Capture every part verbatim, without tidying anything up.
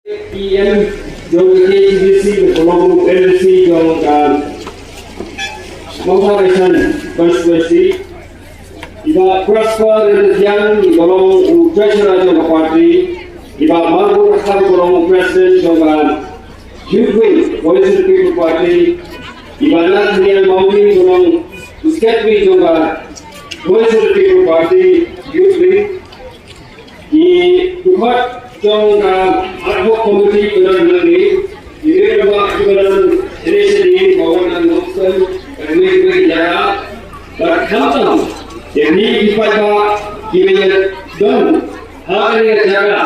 E M jong ka K H A D C, ka long M C jong ka Mawthadraishan constituency, i Bah Prosper Ryntathiang, i long u treasurer jong ka party, i Bah Marbun Rakham, i long u president jong ka Youth Wing, Voice of the People Party, i Bah Nathaniel Mawlin, i long u secretary jong ka Voice of the People Party, Youth Wing, i dkhot jong ka ad hoc committee ba don hangne, i member ba don hangne, i Bah Wan Nongsan, ka committee ba don, bad khamtam ïa kine ki paidbah kiba ïadon ha kane ka jaka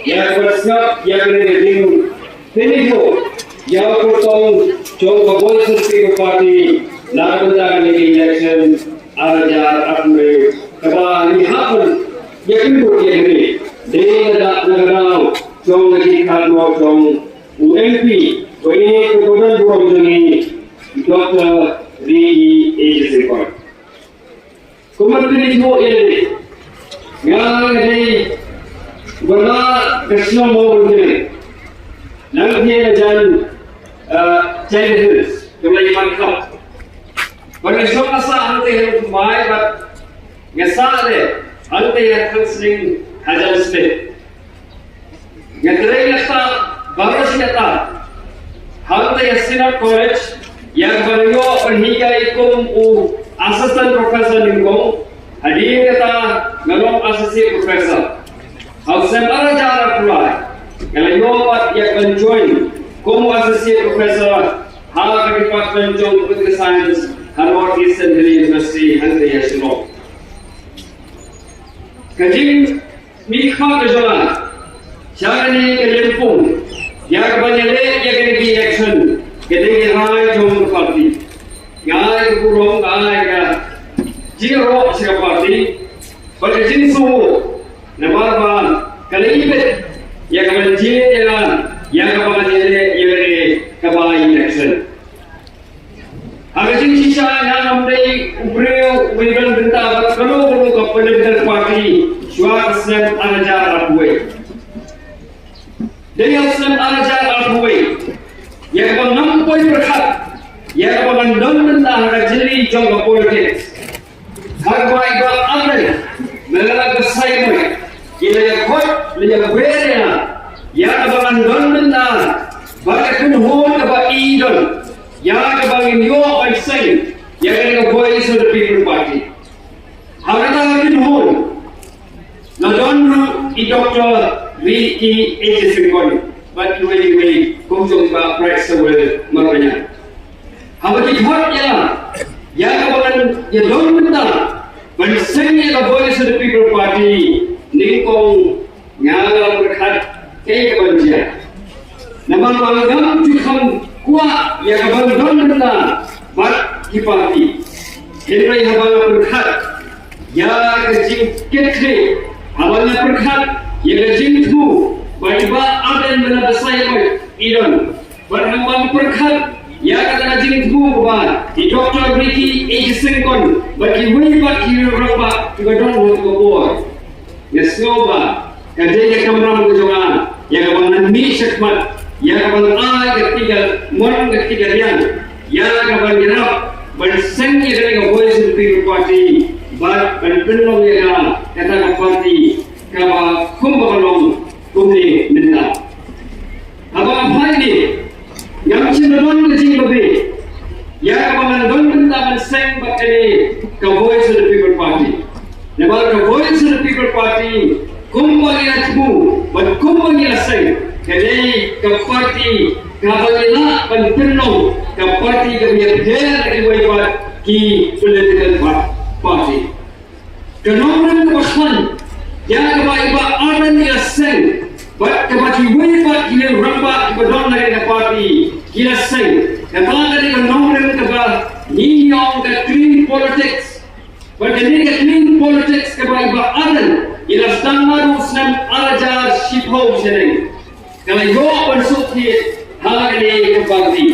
ïa ka sngap ïa kane ka jing Pynlong ïa ka kyrtong jong ka Voice of the People Party na ka bynta kane ka election ar hajar arphew wei, kaba ngi hap ban ïakynduh ïa kane dei na ka daw jong ka jingkhatduh jong u M P ba ïeit, u kordor burom jong ngi, Doctor Ricky A J Syngkon. Kumba phi la ïathuh ïa lade, nga dei uba na ka shnong Mawryngkneng, nangta ha jan, eh, Jaintia Hills, kumba la ïathuh. Bad nga shong nga sah hangtei ha Laitumkhrah bad nga sah leh hangtei ha Thangsning hajan Smit. Nga trei nga sah baroh shi katta hangtei ha Synod College, ïa kaba nga ïoh ban hikai kum u assistant professor nyngkong. Hadien kata nga long associate professor. Ha u snem ar hajar arphew lai nga la ïoh pat ïa ka ban join kum u associate professor ha ka department jong political science ha North Eastern Delhi University hangtei ha Shillong. Ka jing mihkhmat ka jong nga sha kane ka lympung ïa ka ban ïaleh ïa kane ka election ka dei ka rai jong ka party. Nga ai ka burom, nga ai ka jingïaroh sha ka party bad ka jingsngew namar ba ka la ibit ïa ka ban jia ïa ka ban ïaleh ïa kane ka by-election. Ha ka jingshisha nga ngam dei u briew uba ïadon bynta bad kano kano ka political party shuwa ka snem ar hajar arphew wei. Dei ha u snem ar hajar arphew wei ïa kaba ngam poi pyrkhat ïa kaba ngan don bynta ha ka jylli jong ka politics. Ha kaba i Bah Ardent me la ka Saitmait i la ïa khot, la ïa wer ïa nga ïa kaba ngan don bynta bad ka kynhun kaba i don ïa kaba ngin ïoh ban seng ïa kane ka Voice of the People Party. Ha kata ka kynhun la don ruh i Doctor Ricky A J Syngkon bad kiwei kiwei kum jong i Bah Bright Sawel Marbaniang. Haba ki khot ïa nga ïa kaba ngan ïa don bynta ban seng ïa ka Voice of the People Party, nyngkong nga la pyrkhat kaei kaban jia. Namar ba ngam ju kham kwah ïa kaban don bynta bad ki party. Hynrei haba nga pyrkhat ïa ka jingkitkhlieh, haba nga pyrkhat ïa ka jingthmu ba i Bah Ardent me la ka Saitmait i don, bad haba nga pyrkhat ïa kata ka jingthmu ba i Doctor Ricky A J Syngkon bad kiwei pat ki rangbah kiba don ha kata ka por, nga sngew ba ka dei ka kamram ka jong nga ïa kaban mih shakhmat, ïa kaban ai ka kti kamon ka kti kadiang, ïa kaban ïarap ban seng ïa kane ka Voice of the People Party bad ban pynlong ïa ka kata ka party kaba kumba ka long kumne mynta. Haba nga phai ne ngam shym la don ka jingbabe ïa kaba ngan don bynta ban seng bad kane ka Voice of the People Party. Namar ka Voice of the People Party kumba ngi la thmu bad kumba ngi la seng, ka dei ka party kaba ngi lah ban pynlong ka party kaba ïapher na kiwei pat ki political pa-, party. Ka nongrim kaba khlaiñ ïa kaba i Bah Ardent i la seng bad kaba kiwei pat ki rangbah kiba don ha ka party ki la seng, kata ka dei ka nongrim kaba ngi ong ka clean politics. Bad kane ka clean politics kaba i Bah Ardent i la sdang naduh u snem ar hajar shiphew shaneng, ka la ïoh ban suk thied ha kane ka party.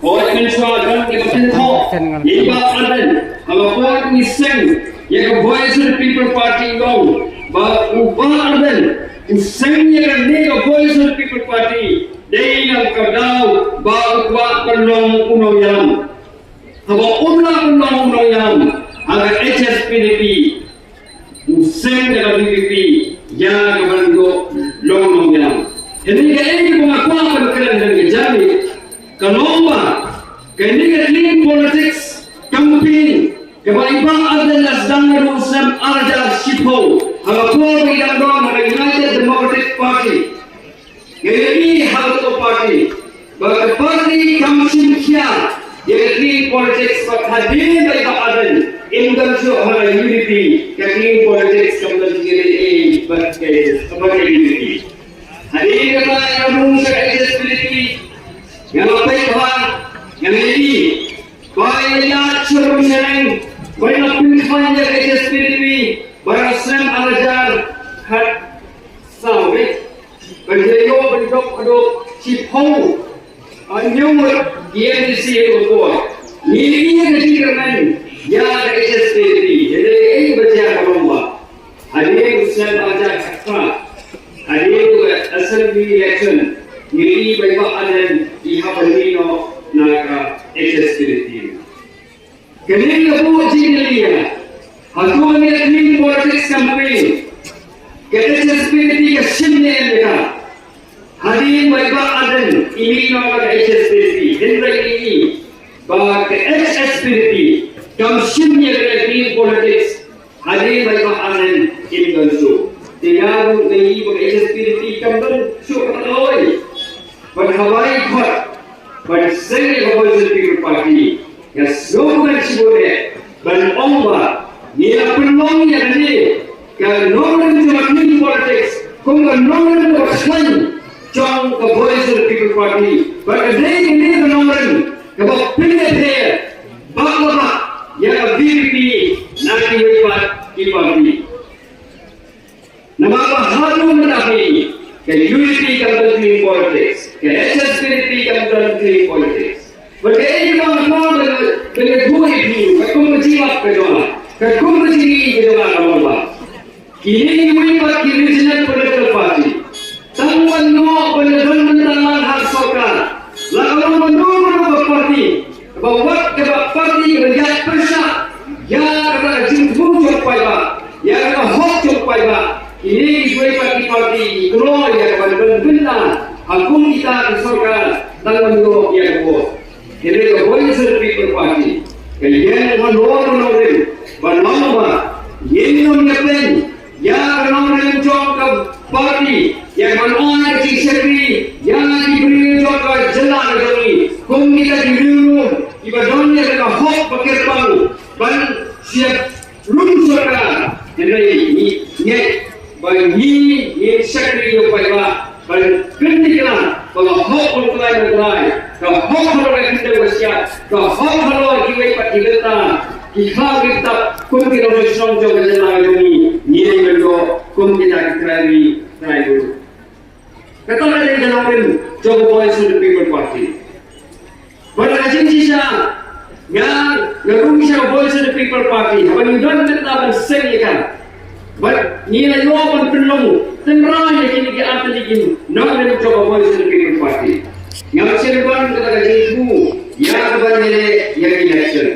Hooid, mynshuwa don kiba kynthoh ïa i Bah Ardent haba ngi seng ïa ka Voice of the People Party, long ba u Bah Ardent u seng ïa kane ka Voice of the People Party dei na ka daw ba u kwah ban long u nongïalam. Haba um lah ban long u nongïalam ha ka H S P D P, u seng da ka V P P ïa ka ban long nongïalam. Hynrei kaei kaba nga kwah ban kren ha kane ka jingïalang ka long ba kane ka clean politics campaign kaba i Bah Ardent la sdang naduh u snem ar hajar shiphew ha ka por ba i dang don ha ka United Democratic Party. Nga ïohi ha kato ka party ba ka party kam shim khia ïa ka clean politics, bad hadien ba i Bah Ardent im don shuh ha ka U D P, ka clean politics kam don shuh ïa ka, bad ka, bad ka U D P. Hadien kata nga rung sha ka H S P D P, nga la peit bha, nga la ïohi ba i la ïaid sha rum sha neng, ba i la pynkhlaiñ ïa ka H S P D P, ba ha snem ar hajar khatsaw, eh, ba i la ïoh ban jop haduh shiphew, ah, hynñiew ngut ki M D C haduh ka por. Ngi ïohi ïa ka jingkyrmen ïa ka H S P D P, ïa kaei ba jia ka long ba hadien u snem ar hajar khatphra, hadien u assembly election, ngi ïohi ba i Bah Ardent i hap ban mih noh na ka H S P D P. Kane ka buh jingkylli ïa, hato kane ka clean politics campaign ka H S P D P ka shim ne em ïa ka? Hadien ba i Bah Ardent i mih noh na ka H S P D P, hynrei ngi ïohi ba ka H S P D P kam shim ïa ka clean politics hadien ba i Bah Ardent im don shuh. Te nga ruh nga ïohi ba ka H S P D P kam don shuh ka tnga lawei. Bad haba i khot ban seng ïa ka Voice of the People Party, nga sngew ban shibun eh ban ong ba ngi la pynlong ïa kane ka nongrim jong ka clean politics kum ka nongrim kaba khlaiñ jong ka Voice of the People Party. Bad ka dei kane ka nongrim kaba pynïapher bak la bak ïa ka V P P na kiwei pat ki party. Namar ba haduh mynta phi, ka U D P kam don clean politics, ka H S P D P kam don clean politics. Bad kaei kaba nga kwah ban, ban ïathuh ïa phi, katkum ka jinglap ka jong nga, katkum ka jingïohi ka jong nga, ka long ba kine kiwei pat ki regional political party, tang ban ïoh ban ïadon bynta lang ha ka sorkar, la ka long mano mano ka party, kaba wat kaba party kaba ïaid pyrshah ïa kata ka jingthmu jong u paidbah, ïa kata ka hok jong u paidbah, kine kiwei pat ki party ki kloi ïa ka ban don bynta ha kum kita ki sorkar tang ban ïoh ïa ka vote. Hynrei ka Voice of the People Party ka ïeng halor u nongrim ban ong ba ngin ym ïapeiñ ïa ka nongrim jong ka party, ïa ka ban ai ka jingshakri ïa ki briew jong ka jylla ka jong ngi kum kita ki riewlum kiba don ïa ka hok ba kyrpang ban shim rum sorkar. Hynrei ngi ngeit ba ngi ngin shakri ïa u paidbah ban kyndiah ba ka hok ban khlaiñ ban khlaiñ, ka hok halor ka khyndew ka shyiap, ka hok halor kiwei pat ki bynta ki khlaw ki btap kum ki nongshong shnong jong ka jylla ka jong ngi, ngi dei ban ïoh kum kita ki trai ri trai briew. Kata ka dei ka nongrim jong ka Voice of the People Party. Bad ka jingshisha nga, nga rung sha ka Voice of the People Party haba ngi don bynta ban seng ïa ka. Bad ngi la ïoh ban pynlong tynrai ïa kine ki artylli ki nongrim jong ka Voice of the People Party. Ngam shym don kata ka jingthmu ïa ka ban ïaleh ïa ki election.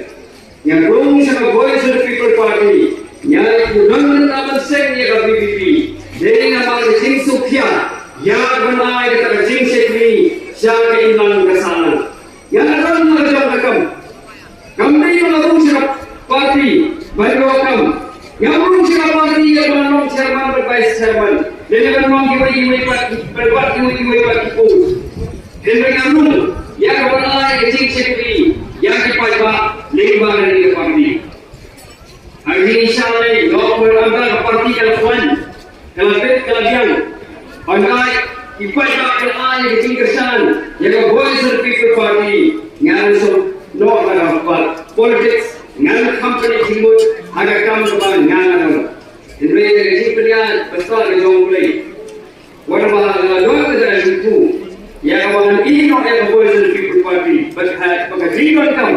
Nga rung sha ka Voice of the People Party, nga ïoh ban ïa ban seng ïa ka V P P. Dei namar ka jingsngewkhia ïa ka ban ai kata ka jingshakri sha ka imlang ka sahlang. Nga rung na ka jong ka kam. Kam dei nga rung sha ka party ban ïoh kam. Nga rung sha ka party ïa ban long chairman bad vice chairman. Dei ban long kiwei kiwei pat, ban wad kiwei kiwei pat ki post. Hynrei nga rung ïa ka ban ai ka jingshakri ïa ki paidbah lyngba kane ka party. Ha ka jingshisha lei, lok mynta ka party ka la khlaiñ, ka la bit, ka la biang. Hynrei ki paidbah ki la ai ka jingkyrshan ïa ka Voice of the People Party. Ngan sngewthuh noh na ka politics, ngan kham pynleit jingmut ha ka kam kaba ngan ïadon. Hynrei ka jingpynïaid ba sah ka jong U Blei. Wat ba la don ka jingkyrkhu ïa ka ban ïehnoh ïa ka Voice of the People Party, bad ha, bad ka jingdonkam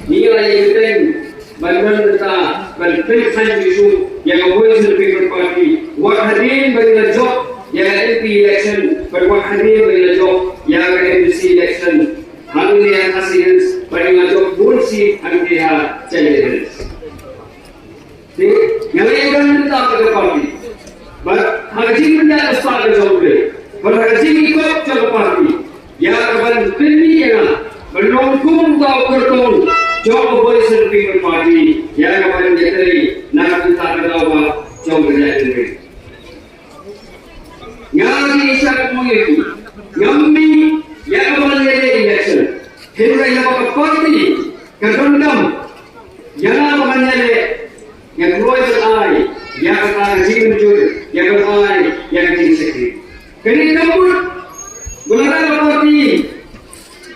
ngi la ïeng bteng ban don bynta ban pynkhlaiñ bishar ïa ka Voice of the People Party. Wat hadien ba ngi la jop ïa ka M P election, bad wat hadien ba la jop ïa ka M D C election hangne ha Khasi Hills, bad la jop bun seat hangne ha Jaintia Hills. Te nga la ïa don mynta ka party, bad ha ka jingpynïaid ka spah ka jong U Blei, bad ha ka jingïakop jong ka party, ïa ka ban pynmih ïa nga ban long kum uta u kyrtong jong ka Voice of the People Party, ïa ka ban ïatrei na ka bynta ka daw ba jong ka jaitbynriew. Nga, nga ïa shah kumne, ngam mih ïa ka ban ïaleh election. Hynrei haba ka party ka donkam ïa nga ba ngan ïaleh, nga kloi ban ai ïa kata ka jingmynjur, ïa ban ai ïa ka jingshakri. Kane ka mut ba lada ka party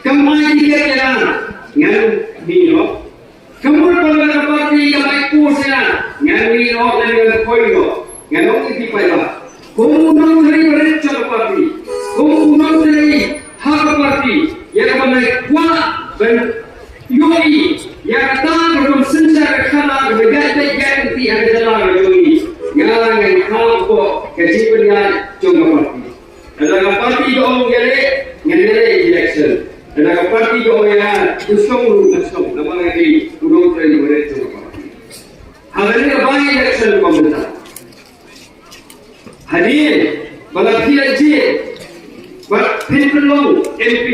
kam ai tiket ïa nga, ngan mih noh. Ka mut ba lada ka party kam ai post ïa nga, ngan mih noh, ngan, ngan poi noh. Ngan ong ïa phi paidbah, kum u nongtrei barit jong ka party, kum u nongtrei ha ka party, ïa kaba nga kwah ban ïohi ïa kata ka rukom synshar ka khana kaba ïaid beit ïaid lynti ha ka jylla ka jong ngi. Nga ngan khang hapoh ka jingpynïaid jong ka party. Lada ka party ka ong ïaleh, ngan ïaleh election. Lada ka party ka ong ïa, to shong ruh ngan shong, namar nga dei u nongtrei barit jong ka party. Ha kane ka by-election ba mynta, hadien ba la phi la jied bad phin pynlong M P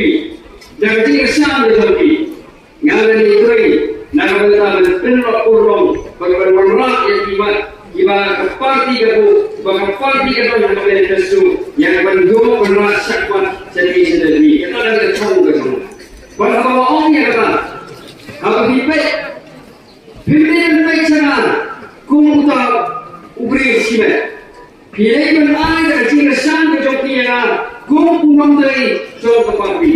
da ka jingkyrshan ka jong phi, nga ngan ïatrei na ka bynta ban pynlong pynlong, bad ban wanrah ïa ki mat kiba ka party ka buh, ba ka party ka don ha ka manifesto, ïa ka ban ïoh ban rah shakhmat sha ki sha ki. Kata ka dei ka thong ka jong nga. Bad haba nga ong ïa kata, haba phi peit, phim dei ban peit sha nga kum uta u briew shimet. Phi dei ban ai da ka jingkyrshan ka jong phi ïa nga kum u nongtrei jong ka party.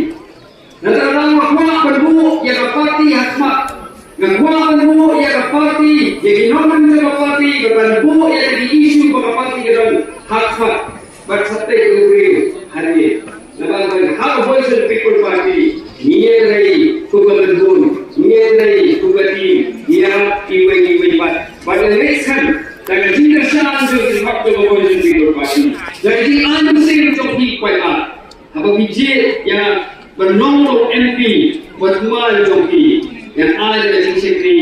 Nangta nga kwah ban buh ïa ka party ha khmat. Nga kwah ban buh ïa ka party, ïa ki nongtrei jong ka party, ban buh ïa ki issue ba ka party ka don ha khmat. Bad sa peit u briew hangne. Namar ba ha ka Voice of the People Party ngi ïatrei kum ka lynti, ngi ïatrei kum ka team, ngi ïarap iwei iwei pat. Bad ngi ngeit skhem da ka jingkyrshan jong ki hok jong ka Voice of the People Party, da ka jingai mynsiem jong phi paidbah, haba phi jied ïa nga ban long ruh M P bad ma jong phi, ngan ai da ka jingshakri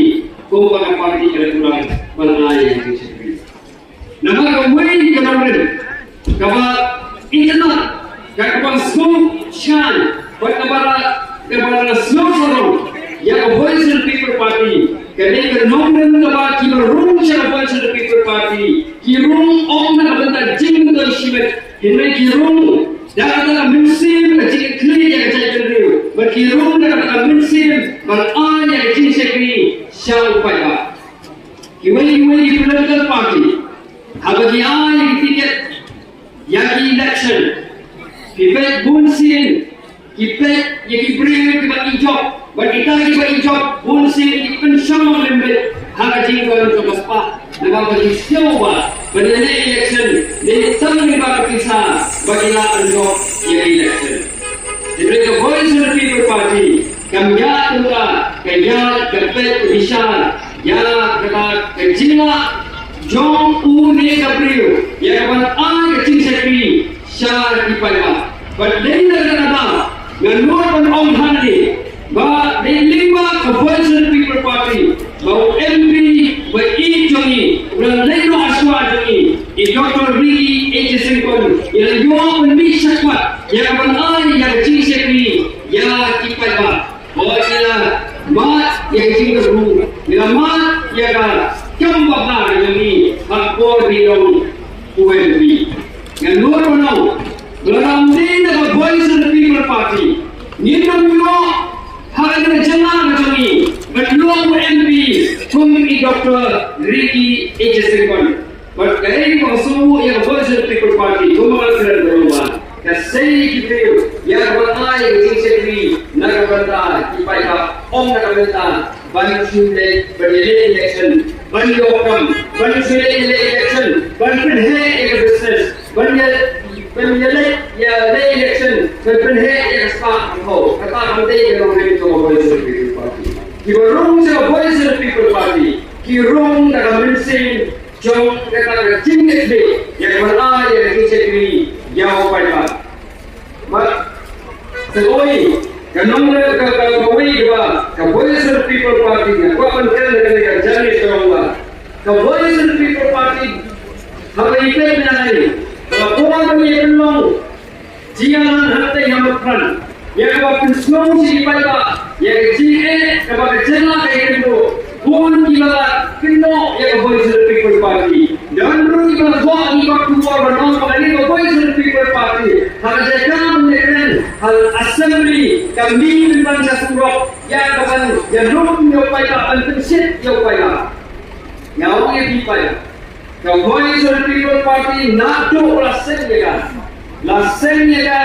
kumba ka party ka la kular ban ai da ka jingshakri. Namar kawei ka nongrim kaba itynnad, kaba sngewsih, bad kaba la, kaba la sngewsarong ïa ka Voice of the People Party, ka dei ka nongrim kaba kiba rung sha ka Voice of the People Party ki rung ym na ka bynta jingmyntoi shimet, hynrei ki rung da kata ka mynsiem ka jingkitkhlieh ïa ka jaitbynriew, bad ki rung da kata ka mynsiem ban ai ïa ka jingshakri sha u paidbah. Kiwei kiwei ki political party, haba ki ai ki tiket ïa ki election, ki peit bun sien, ki peit ïa ki briew kiba i jop, bad kita kiba i jop bun sien ki pynshong lem beit ha ka jingdon jong ka spah. Namar ba ki sngew ba ban ïaleh election dei tang lyngba ka pisa ba ki lah ban jop ïa ka election. Hynrei ka Voice of the People Party kam ïaid lyngba ka ïaid ka peit ka bishar ïa kata ka jinglah jong une ka briew ïa ka ban ai ka jingshakri sha ki paidbah. Bad dei na kata ka daw ngan nud ban ong hangne ba dei lyngba ka Voice of the People Party ba u M P ba ïeit jong ngi, uba la leit noh ha shuwa jong ngi, i Doctor Ricky A J Syngkon, i la ïoh ban mih shakhmat ïa ka ban ai ïa ka jingshakri ïa ki paidbah. Ba ngi la mad ïa ka jingkyrkhu, ngi la mad ïa ka kam babha ka jong ngi ha ka por ba ngi long U M P. Ngan nud ban ong, lada ym dei na ka Voice of the People Party, ngin ym ïoh ha kane ka jylla ka jong ngi ban long U M P kum i Doctor Ricky A J Syngkon. Bad kaei kaba sngewbha ïa ka Voice of the People Party, kumba nga kren baroh ba ka sei ki briew ïa ka ban ai ka jingshakri na ka bynta ki paidbah, ym na ka bynta ban shu leit ban ïaleh election, ban ïoh kam, ban shu leit ïaleh election ban pynheh ïa ka business, ban ïa, ban ïaleh, ïaleh election ban pynheh ïa ka spah ka phew. Kata kam dei ka nongrim jong ka Voice of the People Party. Kiba rung sha ka Voice of the People Party ki rung da ka mynsiem jong kata ka jingkitkhlieh ïa ka ban ai ïa ka jingshakri Ïa u paidbah. Bad sa kawei ka nong ka, ka, ka, kawei kaba ka Voice of the People Party ka kwah ban kren ha kane ka janmiet ka long ba ka Voice of the People Party haba ïa peit na ngi ka por ba ïa pynlong jingïalang hangtei ha Mawkyrwat ïa kaba pynsngew sha ki paidbah ïa ka jingeh kaba ka jylla ka ïakynduh. Bun kiba la kynnoh ïa ka Voice of the People Party. Don ruh kiba la thoh ïa ka khubor ban ong ba kane ka Voice of the People Party ha ka jaka ban ïakren ha Assembly ka mih pynban sha surok ïa ka ban ïalum ïa u paidbah, ban pynshit ïa u paidbah. Nga ong ïa phi paidbah, ka Voice of the People Party naduh la seng ïa ka, la seng ïa ka,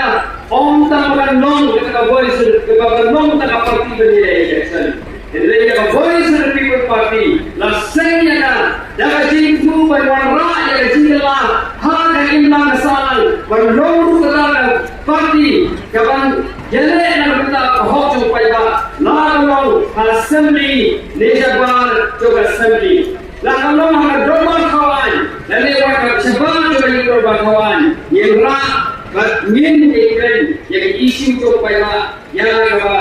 ym tang ban long ïa ka Voice of the, ban long tang ka party ban ïaleh election. Hynrei ïa ka Voice of the People Party la seng ïa ka da ka jingthmu ban wanrah ïa ka jingkylla ha ka imlang ka sahlang, ban long ruh kata ka party kaban ïaleh na ka bynta ka hok jong u paidbah, la ka long ha Assembly ne shabar jong ka Assembly. La ka long ha ka dorbar thawaiñ lane wat ka shabar jong ka dorbar thawaiñ, ngin rah bad ngin ïakren ïa ka issue jong u paidbah ïa kaba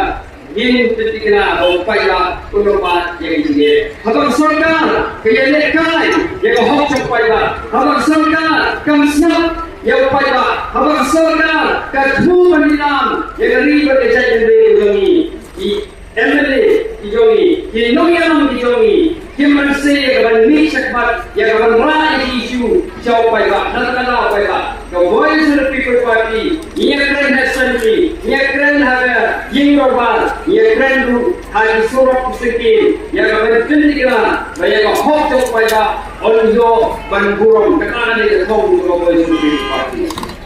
ngin pynthikna ba u paidbah un ym mad ïa ka jingeh. Haba ka sorkar ka ïalehkai ïa ka hok jong u paidbah, haba ka sorkar kam sngap ïa u paidbah, haba ka sorkar ka thmu ban ïalam ïa ka ri bad ka jaitbynriew jong ngi, ki M L A ki jong ngi, ki nongïalam ki jong ngi, kim banse ïa kaban mih shakhmat, ïa kaban rah ïa ki issue sha u paidbah, na ka bynta u paidbah. Ka Voice of the People Party ngi ïakren ha Assembly, ngi ïakren ha ka ïing dorbar, ngi ïakren ruh ha ki surok ki syngkien ïa kaban pynthikna ba ïa ka hok jong u paidbah un ïoh ban burom. Kata ka dei ka thong jong ka Voice of the People Party.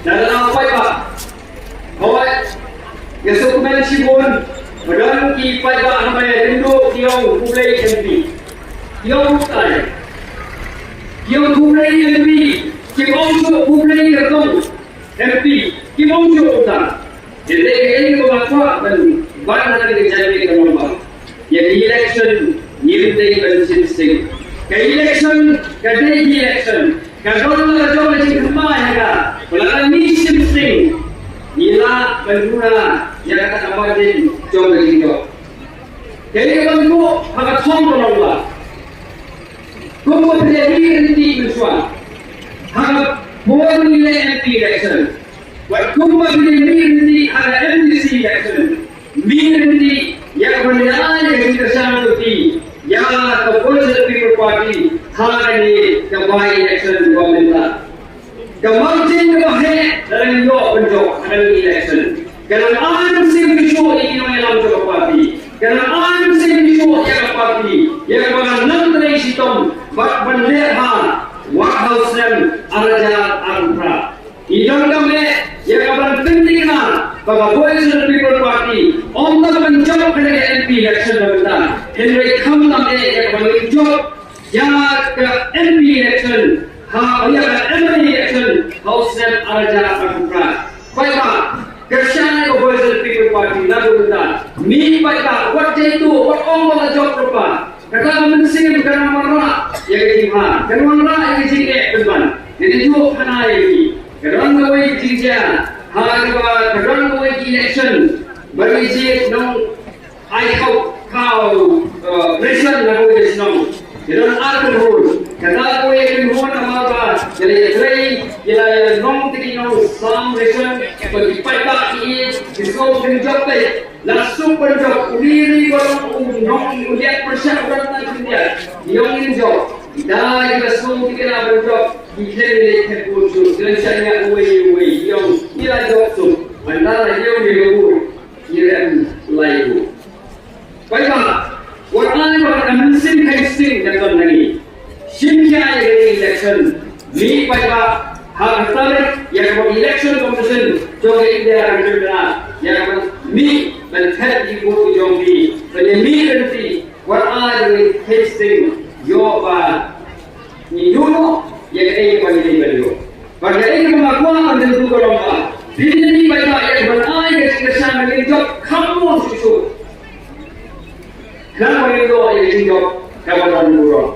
Na ka bynta u paidbah. Hooid, nga sngewkmen shibun ba don ki paidbah haba ïakynduh ki ong khublei M P. Ki ong kumta, ki ong khublei M P. Kim ong shuh khublei ka tong M P. Kim ong shuh kumta. Hynrei kaei kaba nga kwah ban ban ha kane ka janmiet ka long ba ïa ka election ngim dei ban shim sting. Ka election ka dei ka election. Ka don la ka jong ka jingkynmaw ïa ka. Ba la ka ngi shim sting, ngi lah ban pura ïa kata ka margin jong ka jingjop. Kaei kaba ngi buh ha ka thong ka long ba kumba phi ïa mih ryntih mynshuwa ha ka por ngi leh M P election, bad kumba phi ïa mih ryntih ha ka M D C election, mih ryntih ïa ka ban ïaid ka jingkyrshan ka jong phi ïa ka Voice of the People Party ha kane ka by election kaba mynta. Ka margin kaba heh la ngi ïoh ban jop ha kane ka election. Ka nang ai mynsiem shuh ïa ki nongïalam jong ka party. Ka nang ai mynsiem shuh ïa ka party ïa kaba ngan nang trei shitom bad ban leh ha wat ha u snem ar hajar arphew phra. Ngi donkam eh ïa ka ban pynthikna ba ka Voice of the People Party ym tang ban jop ha ka M P election ba mynta, hynrei khamtam eh ïa ka ban jop ïa ka M P election, ha, ïa ka M L A election ha u snem ar hajar arphew phra. Paidbah, kyrshan ïa ka Voice of the People Party naduh mynta. Mih paidbah, wat jaituh, wat ong ba la jop lypa. Kata ka mynsiem ka nang wanrah ïa ka jingma, ka nang wanrah ïa ka jingeh pynban. Ngi dei juh khana ïa ki. Ka don kawei ka jingjia ha kaba ka don kawei ka election ba ngi jied nong ai khop khaw, eh, ration na kawei ka shnong. Ka don ar kynhun. Kata kawei ka kynhun namar ba ki la ïatrei, ki la ïa long tiki nong sam ration, ba ki paidbah ki ïeit, ki sngewbha ban jop beit. La suk ban jop, u ri ri ba long u nong u liat pyrshah u rang tang khyndiat. Ïong ngin jop. Da ki la suk ki la ban jop. Ki khlem leit khet bun suk. Ki la shah ïa uwei uwei. Ïong ngi la jop suk. Ban da la ïong ngi la bun. Ngi rem lai bun. Paidbah, wat ai ba ka mynsiem kheiñ sting ka don na ngi. Shim khia ïa ka election. Mih paidbah ha ka tarik ïa ka election commission jong ka India ka jong ka ïa ka mih ban thep ïa ki vote jong ki. Ban ïa mih ryntih wat ai ba ka mynsiem sting ïoh ba ngi ïoh ïa kaei kaba ngi dei ban ïoh. Bad kaei kaba nga kwah ban kyntu ka long ba phin ïa mih paidbah ïa ka ban ai ka jingkyrshan ba ngin jop kham bun shuh shuh. Khnang ba ngin ïoh ïa ka jingjop kaba don burom.